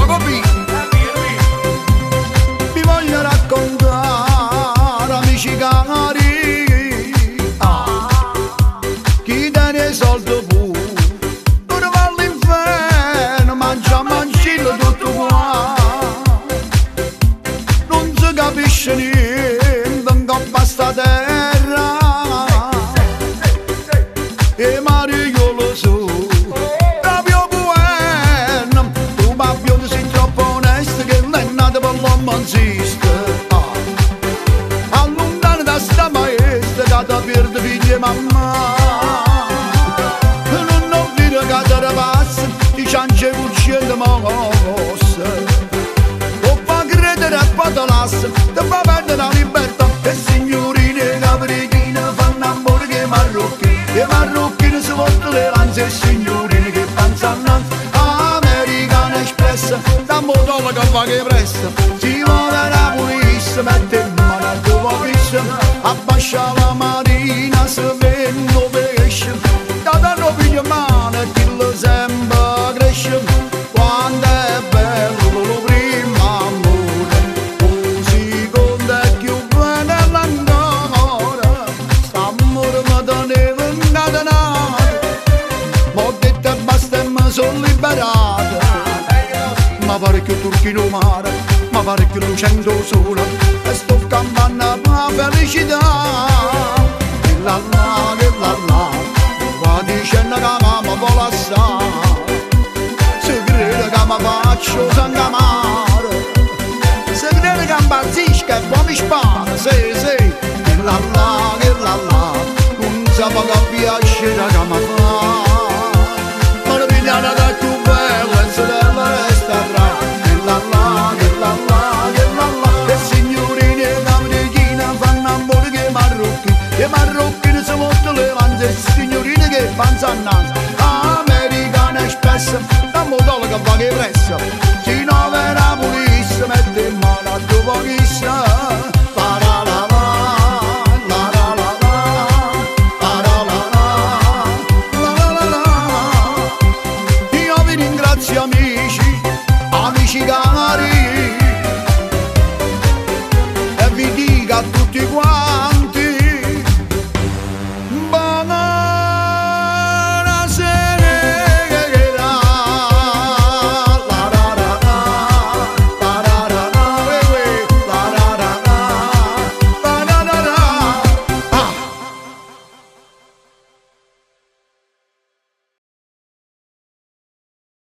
Copì. Vi voglio raccontare, amici cari, ah, chi tiene i soldi pure, non va all'inferno, mangia mangillo tutto qua. Non si capisce niente, in sta terra. E Mario io lo so, proprio buono, tu ma sei troppo onesto che non è nato per l'uomo insiste. Ah. Allontana da sta maestra che ti perde figlia e mamma. Non ho vero che te ne passa, ti ciange cucciando mosse. O fa credere a patalasse, ti fa perdere la libertà. E signorine caprichine fanno amore che marocchini, e marocchini si voltano le lanze, e signorine che panza innanzi. American Express, da motola che va che pressa, si vuole la polizia, mette in mano al tuo fissa, abbascia la marina, se vende pesce, da danno piglia mano e chi lo sembra cresce, quando è bello lo primo amore, o secondo è più bene ancora, st'amore mi teneva incatenato, m'ho detto basta e mi sono liberato. Ma pare che turchino mare, ma pare che lucendo sole, e sto campando la felicità. E la la, che la la, va dicendo che mamma vuole lasciare, se crede che mi faccio sangamare, se crede che impazzisca e poi mi spara, sì sì. E la la, che la la, non sa che piacere che mi fa. Ma la pigliata da più bella e se la resta tra. E la la, che la la, che la la, e signorine e caprichine fanno amore che marocchini, e marocchini si voltano le lanze, e signorine che panza innanzi. American Express, da motola che va che pressa,